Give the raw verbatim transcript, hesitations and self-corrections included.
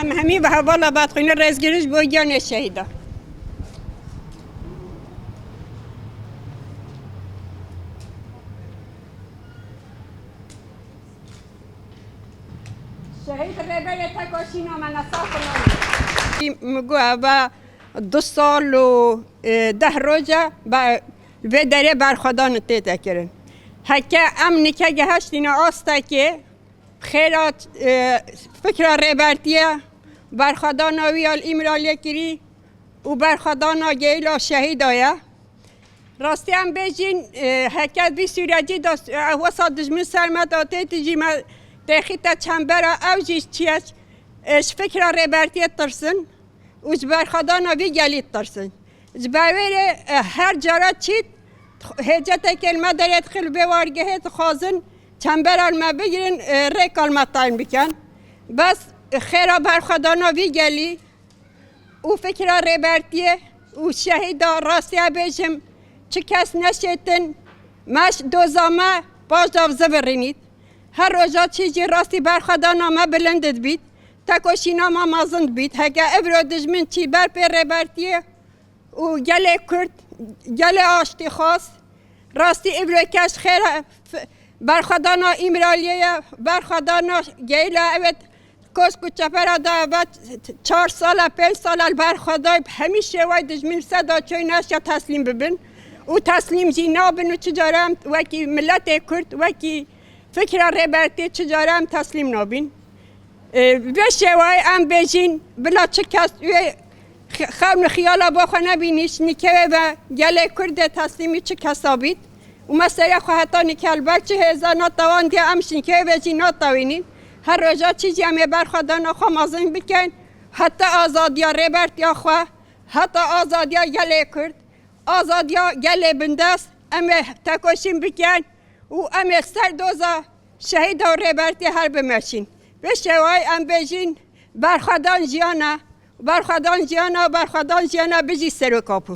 Em hemî bi hevala badxwîne rêzgirîş bo giyanê şehîda. Şehîd Rêberê Tekoşîna me ne sax û mezin. Min got, eva du sal û, e, deh roja be-, vê derê berxwedan tête kirin. Heke em nike geheştîne astekê, xêra, e, fikra Rêbertiye, berxwedana wî ya li Îmraliyê kirî û berxwedana geyla şehîda ye. Rastî em bêjin, e, heke vî sûrecî de, e, wesa dijmin ser me de tê, tu jî me têxîte çembera, ew jî çi ye, e, ji fikra Rêbertiyê tirsin û ji berxwedana vî gelî tirsin. Ji ber wê rê, e, her cara çît hêceteke li me derê dixin, li vê wargehê dixwazin çembera li me bigirin, e, rêka li me tayin bikin. Bes, e, xêra berxwedana vî gelî û fikra Rêbertiyê û şehîda, rastiya bêjim, çi kes neşêtin, me ş-, doza me paş de zivirînît. Her roja çî jî rastî berxwedana me bilind dibît, tekoşîna me mezin dibît. Heke evro dijmin çî ber pê Rêbertiyê û gelê Kurd, gelê aştîxwaz, rastî îvrokeş xêr e, f-, berxwedana Îmraliyê ye, berxwedana geyla, evet, koşk û çepera da eve çar sala, pênc sala li berxwedayî, bi hemî şêway dijmin seda çoy neşiya teslîm bibin û teslîm jî nabin û çi cara em wekî miletê Kurd, wekî fikra Rêbertiyê çi cara em teslîm nabin. E, vê şêwayê em bêjin, bila çi kes wê xi-, xewn û xiyala bo xwe nebînî, ji nîkê ve gelê Kurdê teslîmî çi kesa bît û me serê xwe heta nîkê li ber çi hêza natewandiye, em ji nîkê ve jî natewînîn. Her roja çî jî em ê berxwedana xwe mezin bikin, heta azadiya Rêbertiya xwe, heta azadiya gelê Kurd, azadiya gelê bindest, em ê tekoşîn bikin û em ê ser doza şehîda û Rêbertiyê her bimeşîn. Vê şêwayê em bêjin, berxwedan jiyan e, berxwedan jiyan e, berxwedan jiyan e, bijî Serok Apo.